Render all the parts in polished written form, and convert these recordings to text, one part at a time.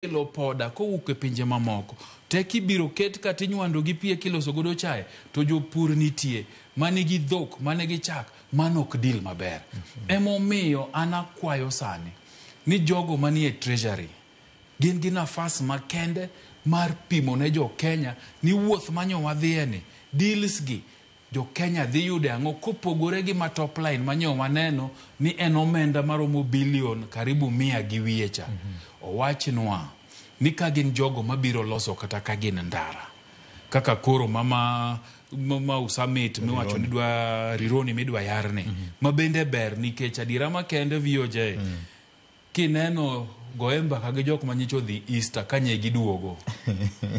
Kelo poda kowuok e pinje mamoko tek ibiro ket kata inywando gi pi kiloso godo chae to jopur nitie manigi dhok manigi chak, mano ok deal maber. Emomiyo an akwayo sani ni jogo manie treasury gin gi nafas makende mar pimo ne jo Kenya ni wuoth manyo wadhiye ni deals gi jo Kenya dhi yude ang'o kopogore gi ma top line manyo waneno ni en omenda maromo bilion karibu 100 gi wiye cha. Owachnwa ni ka gin jogo mabiro loso kata ka gin ndara kaka koro mama Mau Summit miwacho ni dwa Rironi midwa yarni ma bende ber nikech adiera makende VOJ kineno goye mbaka gi jok manyicho odhi Easter kanye giduogo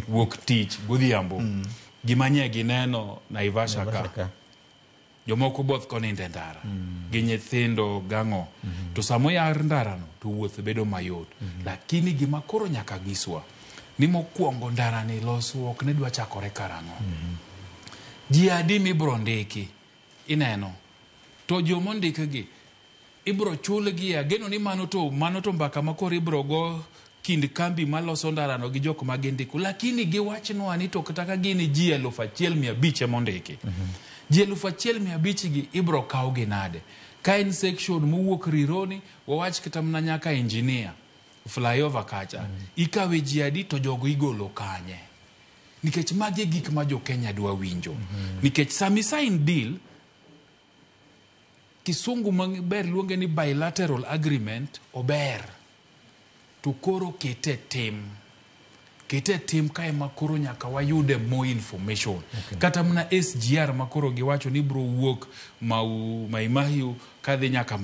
wuok tich godhiambo gima nye gineno Naivasha ka jomoko both konindo e ndara gi nyithindo gang'o to samoyar ndarano to wuoth bedo mayot. Lakini gima koro nyaka nyiswa ni mokwongo ndarani losruok ne dwa chakore karang'o, ji adi mibro ndiki ineno to jomondikgi ibro chulgi. Ageno ni mano to mbaka ma koro ibro go kind kambi maloso ndarano gi jok ma gindiko, lakini giwachnwa ni to kata ka gin ji 1500 emondiki, ji 1500 gi ibro kawgi nade? Ka en section mowuok Rironi wawach kata mana nyaka Engineer flyover kacha, ikawe ji adi to jogo igolo kanye? Nikech magi e gik ma jo Kenya dwa winjo, nikech sami sign deal kisungu maber luonge ni bilateral agreement ober to koro kete tim kete tim kae ma koro nyaka wayude more information. Kata mana SGR ma koro giwacho ni bro wuok Mau Mai Mahiu kadhi nyaka